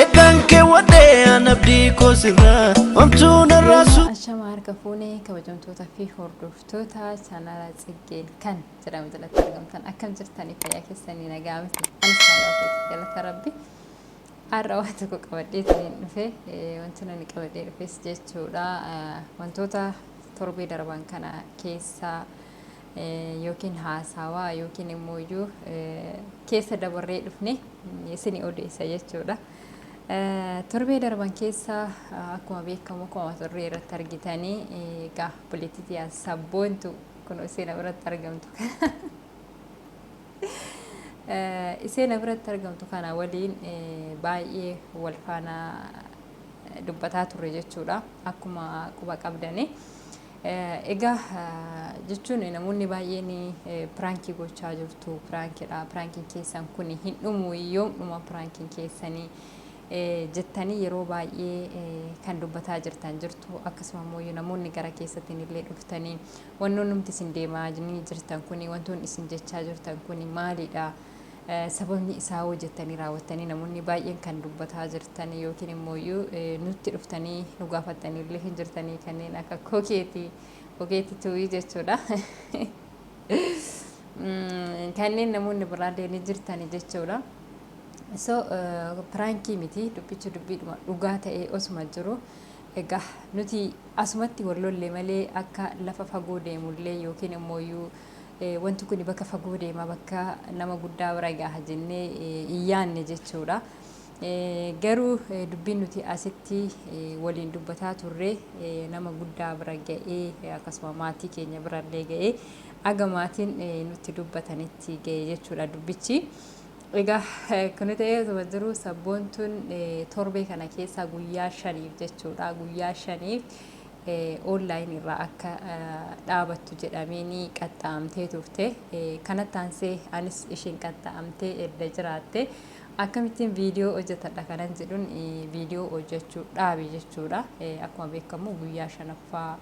Eddaan kee wadhee an abdii koo sirraa homtuu narraa su. Ashama harka fuune kabajamtoota fi hordoftoota chaanaala Tsiggeen kan jedhamu jalatti argamtan akkam jirtanii fayyaa keessanii nagaa miti anis nagaa keeti galata rabbi har'a waan tokko qabadhee isiniin dhufe wanti nani qabadhee dhufes jechuudha wantoota torbee darban kana keessa yookiin haasawaa yookiin immoo iyyuu keessa dabarree dhufne isinii odeessa jechuudha. Torbee darban keessa akkuma beekamu akkuma mata duree irratti argitanii egaa obboleettii tiyyaa sabboontu kun ishee na biratti argamtu kana ishee na biratti argamtu kana waliin baay'ee wal faana dubbataa turre jechuudha akkuma quba qabdani. Egaa jechuun namoonni baay'een piraankii gochaa jirtu piraankidha piraankiin keessan kun hin dhumu yoom dhuma piraankiin keessanii jettanii yeroo baay'ee kan dubbataa jirtan jirtu akkasuma immoo namoonni gara keessattiin illee dhuftanii wannoon numti isin deemaa jirtan kun wantoonni isin jechaa jirtan kun maalidha Sababni isaa hoo jettanii raawwattanii namoonni baay'een kan dubbataa jirtan yookiin immoo nutti dhuftanii nu gaafattanii illee hin jirtanii kanneen akka kokeetii kokeetii tuwii jechuudha. Kanneen namoonni biraallee ni jirtanii jechuudha. So piraankii miti dubbichi dubbiidhuma dhugaa ta'ee osuma jiru egaa nuti asumatti wal lolle malee akka lafa fagoo deemullee yookiin immoo wanti kun bakka fagoo deema bakka nama guddaa bira gaha jennee hin yaanne jechuudha. Garuu dubbiin nuti asitti waliin dubbataa turre nama guddaa bira ga'ee akkasuma maatii keenya birallee ga'ee aga maatiin nutti dubbatanitti ga'e jechuudha dubbichi. Egaa kun ta'ee osuma jiru sabboontuun torbee kana keessaa guyyaa shaniif jechuudha guyyaa shaniif online irraa akka dhaabattu jedhameenii qaxxa'amtee turte. Kanatti aansee anis isheen qaxxa'amtee edda jiraatte akkamittiin viidiyoo hojjetadha kanan jedhun viidiyoo hojjechuu dhaabe jechuudha. Akkuma beekamu guyyaa shanaffaa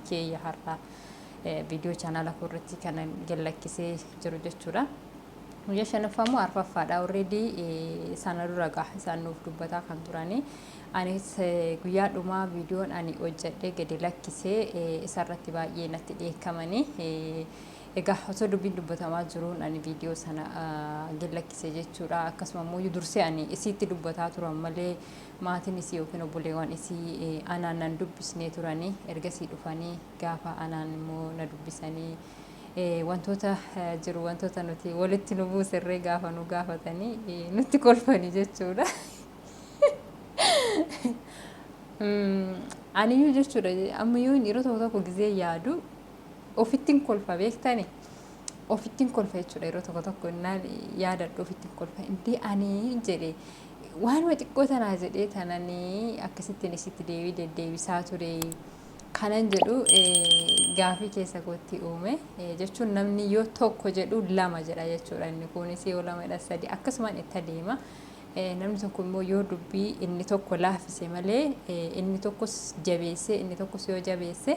keeyya har'a viidiyoo chaanaala koo irratti kanan gad lakkisee jiru jechuudha. Guyyaa shanaffaa immoo arfaffaadha. Already sana dura gaa isaan nuuf dubbataa kan turani. Anis guyyaa dhumaa viidiyoon ani hojjedhee gadi lakkisee isarratti baay'ee natti dheekkamani. Egaa osoo dubbiin dubbatamaa jiruun ani viidiyoo sana gad lakkise jechuudha. Akkasuma immoo dursee ani isiitti dubbataa turan malee maatiin isii yookiin obboleewwan isii anaan nan dubbisnee turani. Ergasii dhufanii gaafa anaan immoo na dubbisanii wantoota jiru wantoota nuti walitti nu buuserree gaafa nu gaafatanii nutti kolfani jechuudha. Aniyyuu jechuudha ammayyuu yeroo tokko tokko gizee yaadu ofittiin kolfa beektani ofittiin kolfa jechuudha yeroo tokko tokko innaan yaadadhu ofittiin kolfa indee ani jedhe waanuma xiqqoo tanaa jedhee tananii akkasittiin isitti deebii deddeebisaa ture. Kanan jedhu gaafii keessa kootti uume jechuun namni yoo tokko jedhu lama jedha jechuudha inni kunis yoo lama jedha sadi akkasumaan itti adeema. Namni tokko immoo yoo dubbii inni tokko laaffise malee inni tokkos jabeesse inni tokkos yoo jabeesse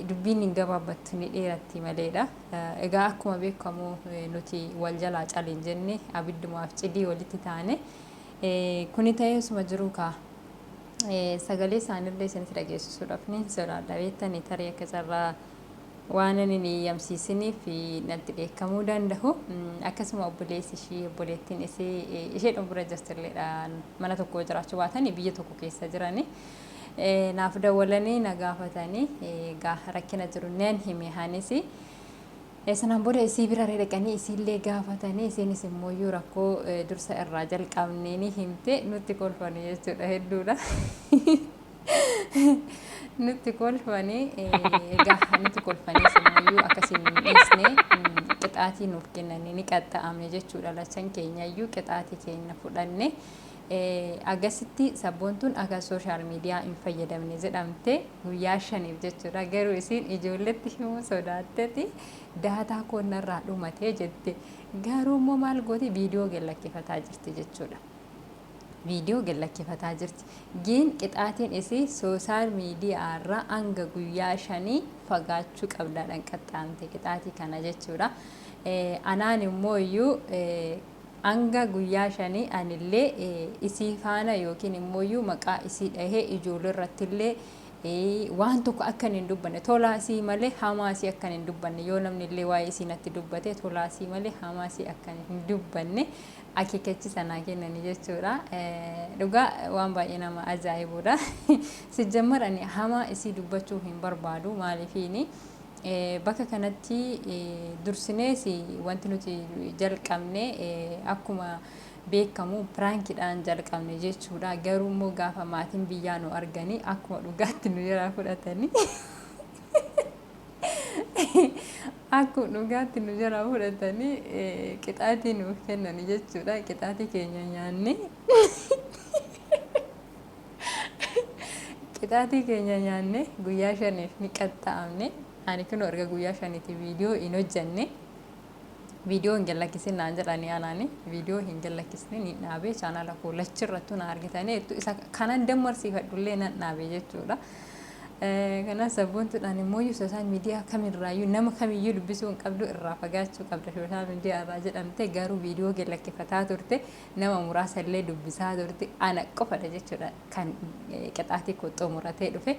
dubbiin hin gabaabbattu ni dheeratti maleedha. Egaa akkuma beekamu nuti wal jalaa cal hin jenne abiddumaaf cidii walitti taane kuni ta'ee osuma jiruu kaa Sagalee isaanillee isinitti dhageessisuudhaaf nin sodaadha beektanii tarii akka carraa waan ani hin eeyyamsiisiniif natti dheekkamuu danda'u. Akkasuma obboleessi ishii obboleettiin isii isheedhuma bira jirtilleedha mana tokko jiraachuu baatanii biyya tokko keessa jirani. Naaf dawwalanii na gaafatanii egaa rakkina jiru nan hime anis. Sanaan booda isii bira dhaqanii isiillee gaafatanii isiinis immooyyuu rakkoo dursa irraa jalqabnee ni himte nutti kolfanii jechuudha hedduudha. Nutti kolfanii egaa nutti kolfanii immooyyuu akkasiin nu dhiisne qixaatii nuuf kennanii ni qaxxa'amne jechuudha lachan keenyayyuu qixaatii keenya fudhanne. Agasitti sabboontuun akka sooshaal miidiyaa hin fayyadamne jedhamte guyyaa shaniif jechuudha. Garuu isiin ijoolletti himuu sodaatteti daataa koo narraa dhumatee jette. Garuu immoo maal gooti viidiyoo gad lakkifataa jirti jechuudha. Viidiyoo gad lakkifataa jirti. Giin qixaatiin isii soosaal miidiyaarraa hanga guyyaa shanii fagaachuu qabdaadhaan qaxxaamte qixaatii kana jechuudha. Anaan immoo iyyuu hanga guyyaa shanii anillee isii faana yookiin immoo iyyuu maqaa isii dhahee ijoollee irrattillee waan tokko akka hin dubbanne, tolaa isii malee hamaa isii akka hin dubbanne, yoo namni illee waa'ee isii natti dubbate tolaa isii malee hamaa isii akka hin dubbanne akeekkachiisa naa kennani jechuudha. Dhugaa waan baay'ee nama ajaa'ibudha. Sijjammar ani hamaa isii dubbachuu hin barbaadu, maaliifiini bakka kanatti dursinees wanti nuti jalqabne akkuma beekamu piraankiidhaan jalqabne jechuudha. Garuu immoo gaafa maatiin biyyaa nu arganii akkuma dhugaatti nu jalaa fudhatanii, akkuma dhugaatti nu jalaa fudhatanii qixaatii nuuf kennani jechuudha. Qixaatii keenya nyaanne, qixaatii keenya nyaanne, guyyaa shaniif ni qaxxaamne. Ani kunoo erga guyyaa shaniiti viidiyoo hin hojjenne. Viidiyoo hin gallakkisin naan jedhanii, anaani viidiyoo hin gallakkisne ni dhaabe. Chaanaala koo lachirrattuu na argitanii isa kanan dammarsiifadhullee nan dhaabe jechuudha. Kanaaf Sabboontuudhaan immoo sooshaal miidiyaa kamirraayyuu nama kamiyyuu dubbisuu hin qabdu, irraa fagaachuu qabda sooshaal miidiyaa irraa jedhamte, garuu viidiyoo gallakkifataa turte, nama muraasa illee dubbisaa turte, ana qofadha jechuudha kan qixaatii koo xumuratee dhufe.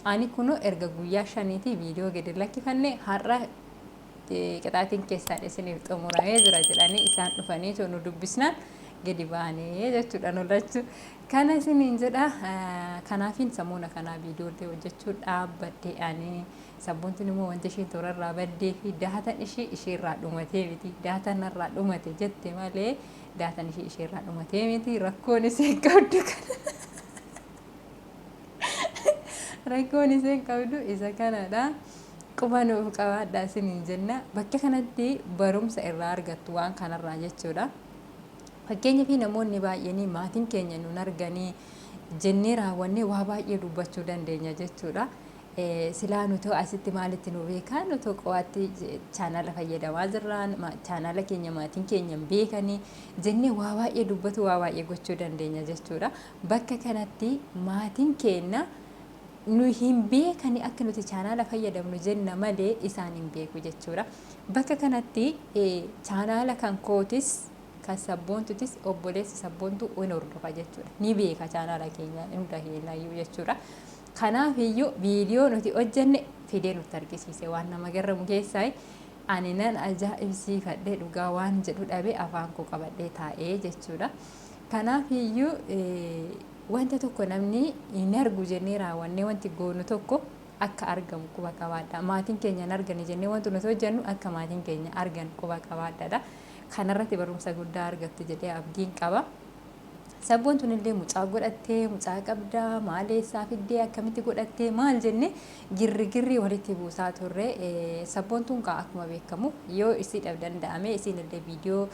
Ani kunoo erga guyyaa shaniitii viidiyoo gadi lakkifanne, har'a qixaatiin keessaan isiniif xumuramee jira jedhanii isaan dhufaniitu nu dubbisnaan gadi baanee jechuudha nu lachuu. Kana isiniin jedha. Kanaafiin samuuna kanaa viidiyoolee hojjechuu dhaabbadhe ani. Sabboontuun immoo wanti ishiin toorarraa baddee fi daatan ishii isheerraa dhumatee miti. Daataan narraa dhumate jette malee daataan ishii isheerraa dhumatee miti. Rakkoon isheen qabdu kana. Rakkoon isheen qabdu isa kanadha. Quba nuuf qabaadhaa isiniin jenna. Bakka kanatti barumsa irraa argattu waan kanarraa jechuudha. Fakkeenyaaf namoonni baay'een maatiin keenya nun arganii jennee raawwannee waa baay'ee dubbachuu dandeenya jechuudha. Silaa nuti asitti maalitti nu beekaa, nuti qo'aatti chaanaala fayyadamaa jirra, chaanaala keenya maatiin keenya hin beekanii jennee waa baay'ee dubbatu, waa baay'ee gochuu dandeenya jechuudha. Bakka kanatti maatiin keenya nu hin beekani akka nuti chaanaala fayyadamnu jenna malee isaan hin beeku jechuudha. Bakka kanatti chaanaala kan kootis kan Sabboontutis obboleessi Sabboontuu in hordofa jechuudha. Ni beeka chaanaala keenya hunda keenyayyuu jechuudha. Kanaaf iyyuu viidiyoo nuti hojjenne fidee nutti argisiise. Waan nama garramu keessaa ani nan ajaa'ibsiifadhe, dhugaa waan jedhu dhabe, afaan koo qabadhee taa'ee jechuudha. Kanaaf iyyuu wanta tokko namni hin argu jennee raawwannee wanti goonu tokko akka argamu quba qabaadha. Maatiin keenya hin argani jennee wanti nuti hojjennu akka maatiin keenya argan quba qabaadhaadha. Kanarratti barumsa guddaa argattu jedhee abdiin qaba. Sabboontuun illee mucaa godhattee, mucaa qabdaa, maal eessaa fiddee, akkamitti godhattee, maal jennee girri walitti buusaa turre. Sabboontuun kaa akkuma beekamu yoo isiidhaaf danda'ame isiin illee viidiyoo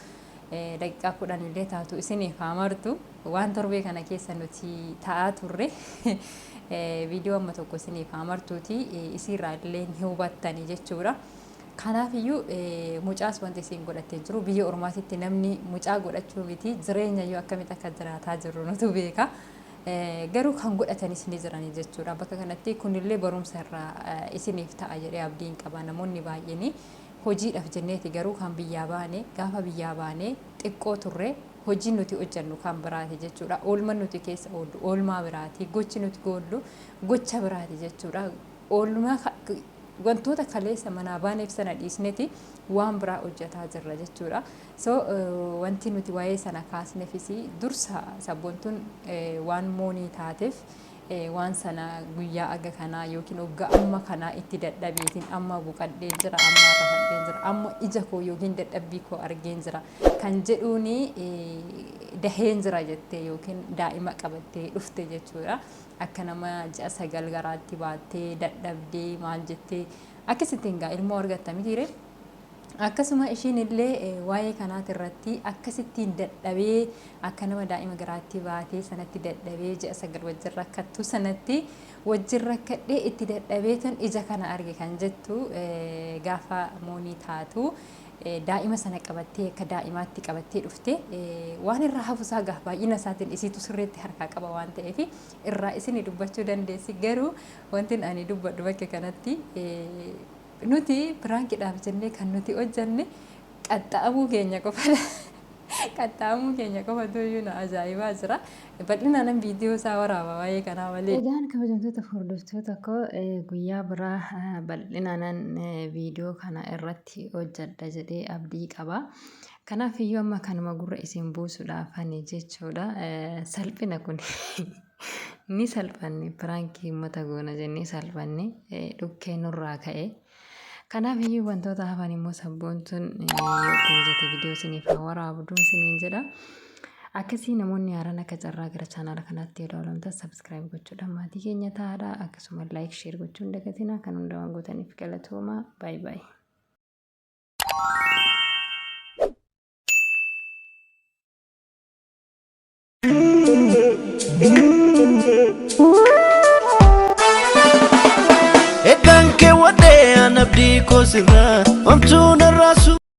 daqiiqaa 10 illee taatu isiniif haa martu. Waan torbee kana keessa nuti ta'aa turre viidiyoo amma tokko isiniif haa martuuti, isiirraa illee ni hubattani jechuudha. Kanaaf iyyuu mucaas wanti isiin godhattee jiru, biyya ormaatitti namni mucaa godhachuu miti, jireenya iyyuu akkamitti akka jiraataa jirru nutu beeka. Garuu kan godhatanis ni jirani jechuudha. Bakka kanatti kunillee barumsa irraa isiniif ta'a jedhee abdiin qaba. Namoonni baay'een hojiidhaaf jenneeti garuu kan biyyaa baane, gaafa biyyaa baane xiqqoo turre, hojiin nuti hojjennu kan biraati jechuudha. Oolmaan nuti keessa oollu oolmaa biraati. Gochi nuti goollu gocha biraati jechuudha. Oolmaa wantoota kaleessa manaa baaneef sana dhiisneti waan biraa hojjetaa jirra jechuudha. So wanti nuti waa'ee sana kaasneefis dursa Sabboontuun waan moonii taateef, waan sana guyyaa aga kanaa yookiin waggaa amma kanaa itti dadhabeetiin amma boqadhee jira, amma rafadhee jira, amma ija koo yookiin dadhabbii koo argeen jira kan jedhuuni daheen jira jettee yookiin daa'ima qabattee dhufte jechuudha. Akka nama ji'a 9 garaatti baattee dadhabdee maal jettee akkasittiin gaa ilmoo argatta mitiire. Akkasuma ishiin illee waa'ee kanaati irratti akkasittiin dadhabee, akka nama daa'ima garaatti baatee sanatti dadhabee, ji'a 9 wajjin rakkattu sanatti wajjin rakkadhee itti dadhabee tan ija kana arge kan jettu, gaafa moonii taatu daa'ima sana qabattee akka daa'imaatti qabattee dhufte, waan irraa hafusaa gaaf baay'ina isaatiin isiitu sirriitti harkaa qaba waan ta'eef irraa isin dubbachuu dandeessi. Garuu wanti ani dubbadhu bakka kanatti nuti piraankiidhaaf jennee kan nuti hojjenne Qaxxaamuu keenya qofa qaxxaamuu keenya qofatu iyyuu na ajaa'ibaa jira. Bal'inaan viidiyoo isaa waraaba waa'ee kanaa malee. Egaan kabajamtoota hordoftoota koo, guyyaa biraa bal'inaan viidiyoo kana irratti hojjedha jedhee abdii qaba. Kanaaf iyyuu amma kanuma gurra isin buusuudhaafani jechuudha. Salphina kun ni salphanne, piraankii uummata goona jennee salphanne, dhukkee nurraa ka'e. Kanaaf iyyuu wantoota hafan immoo sabboontuun yoo itti mijate viidiyoo isiniif haa waraabduun isiniin jedha. Akkasii namoonni haaraan akka carraa gara chaanaala kanaatti yoo dabalamtan subscribe gochuudhaan maatii keenya ta'aadha. Akkasuma like, share gochuun dagatina. Kan hunda waan gootaniif galatooma. Baay'ee baay'ee. Eddaan kee wadhee an abdii koo sirraa homtuu narraa.